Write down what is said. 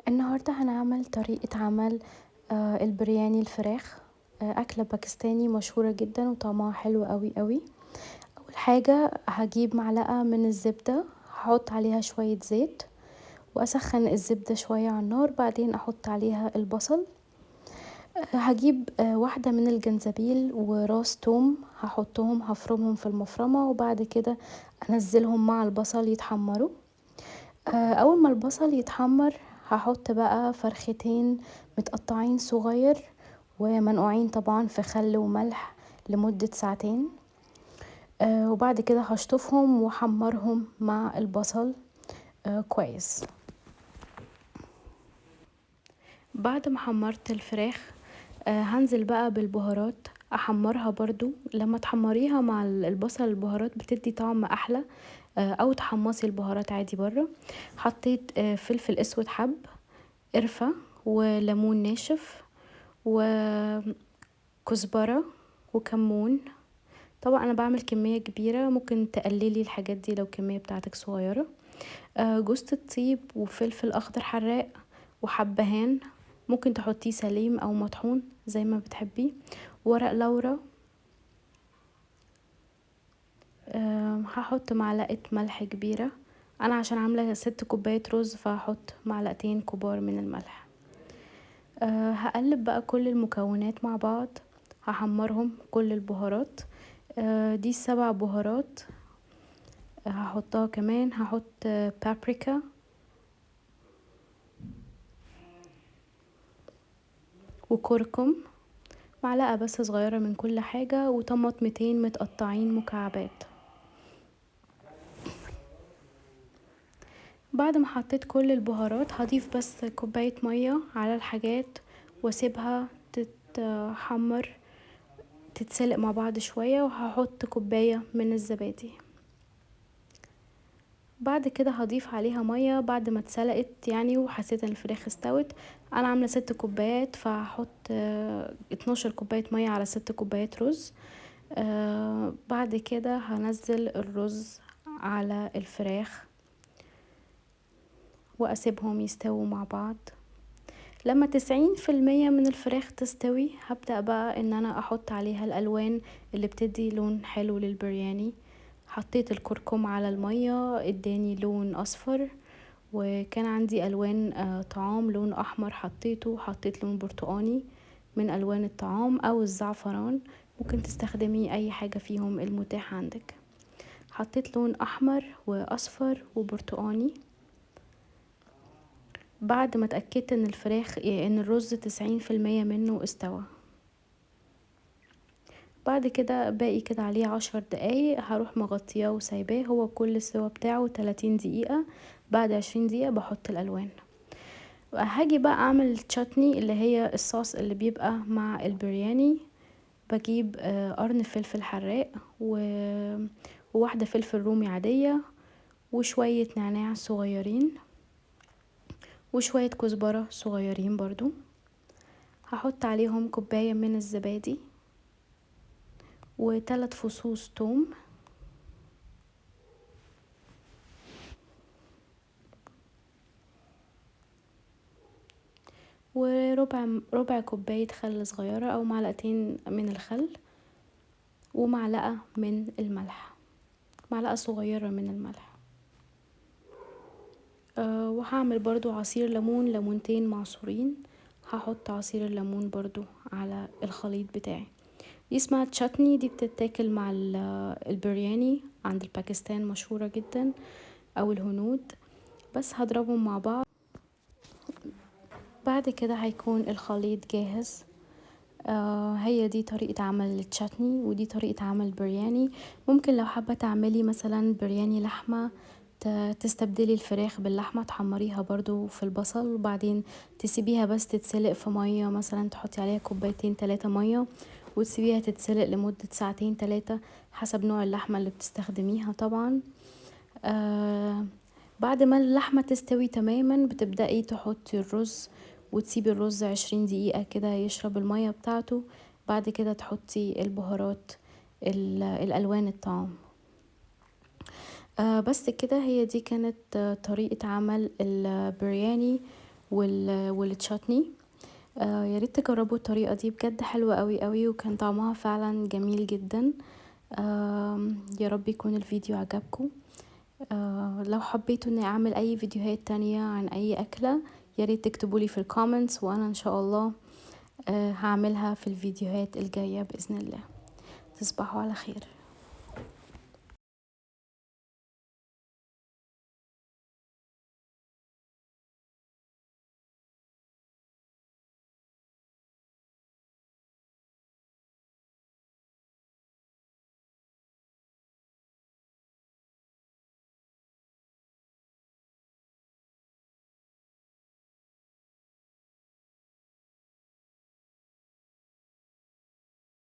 النهاردة هنعمل طريقة عمل البرياني الفراخ، أكلة باكستاني مشهورة جدا وطعمها حلو قوي قوي. أول حاجة هجيب معلقة من الزبدة، هحط عليها شوية زيت واسخن الزبدة شوية على النار، بعدين احط عليها البصل. هجيب واحدة من الجنزبيل وراس توم، هحطهم هفرمهم في المفرمة وبعد كده انزلهم مع البصل يتحمروا. اول ما البصل يتحمر هحط بقى فرختين متقطعين صغير ومنقوعين طبعا في خل وملح لمدة ساعتين، وبعد كده هشطفهم واحمرهم مع البصل كويس. بعد ما حمرت الفراخ هنزل بقى بالبهارات احمرها برضو. لما تحمريها مع البصل البهارات بتدي طعم احلى، او تحمصي البهارات عادي بره. حطيت فلفل اسود حب، قرفة وليمون ناشف وكزبرة وكمون. طبعا انا بعمل كمية كبيرة، ممكن تقللي الحاجات دي لو الكمية بتاعتك صغيرة. جوزة الطيب وفلفل اخضر حراق وحبهان، ممكن تحطيه سليم او مطحون زي ما بتحبيه، ورق لورا. هحط معلقة ملح كبيرة، انا عشان عاملة 6 كوبايات رز فهحط معلقتين كبار من الملح. هقلب بقى كل المكونات مع بعض، هحمرهم كل البهارات. دي 7 بهارات هحطها كمان. هحط بابريكا وكركم، معلقة بس صغيرة من كل حاجة، وطماطمتين متقطعين مكعبات. بعد ما حطيت كل البهارات هضيف بس كوباية مية على الحاجات واسيبها تتحمر تتسلق مع بعض شوية، وهحط كوباية من الزبادي. بعد كده هضيف عليها مية بعد ما اتسلقت وحسيت ان الفراخ استوت. انا عاملة 6 كوبايات فهحط 12 كوباية مية على 6 كوبايات رز. بعد كده هنزل الرز على الفراخ واسيبهم يستووا مع بعض. لما 90% من الفراخ تستوي هبدأ بقى ان انا احط عليها الالوان اللي بتدي لون حلو للبرياني. حطيت الكركم على المية اداني لون اصفر، وكان عندي الوان طعام لون احمر حطيته، حطيت لون برتقاني من الوان الطعام او الزعفران، ممكن تستخدمي اي حاجة فيهم المتاح عندك. حطيت لون احمر واصفر وبرتقاني. بعد ما اتأكدت ان الفراخ ان الرز 90% منه استوى. بعد كده باقي كده عليه 10 دقايق هروح مغطياه وسايباه، هو كل السوا بتاعه 30 دقيقة. بعد 20 دقيقة بحط الألوان. هاجي بقى اعمل التشاتني اللي هي الصوص اللي بيبقى مع البرياني. بجيب قرن فلفل حراق وواحدة فلفل رومي عادية وشوية نعناع صغيرين وشوية كزبرة صغيرين برضو. هحط عليهم كوباية من الزبادي وتلات فصوص توم، وربع كوباية خل صغيرة أو معلقتين من الخل، ومعلقة من الملح، معلقة صغيرة من الملح. وهعمل برضو عصير ليمون، ليمونتين معصورين، هحط عصير الليمون برضو على الخليط بتاعي. دي اسمها تشاتني، دي بتتاكل مع البرياني عند الباكستان، مشهورة جدا، او الهنود. بس هضربهم مع بعض. بعد كده هيكون الخليط جاهز. هي دي طريقة عمل التشاتني ودي طريقة عمل برياني. ممكن لو حابة تعملي مثلا برياني لحمة تستبدلي الفراخ باللحمة، تحمريها برضو في البصل وبعدين تسيبيها بس تتسلق في مية، مثلا تحطي عليها كوبايتين 3 مية وتسيبيها تتسلق لمدة ساعتين 3 حسب نوع اللحمة اللي بتستخدميها طبعا. بعد ما اللحمة تستوي تماما بتبدأي تحطي الرز وتسيبي الرز 20 دقيقة كده يشرب المية بتاعته. بعد كده تحطي البهارات الألوان الطعام. بس كده هي دي كانت طريقة عمل البرياني. والتشاتني. ياريت تجربوا الطريقة دي، بجد حلوة قوي قوي وكان طعمها فعلا جميل جدا. يا رب يكون الفيديو عجبكم. لو حبيتوا اني اعمل اي فيديوهات تانية عن اي اكلة ياريت تكتبولي في ال comments، وانا ان شاء الله هعملها في الفيديوهات الجاية بإذن الله. تصبحوا على خير.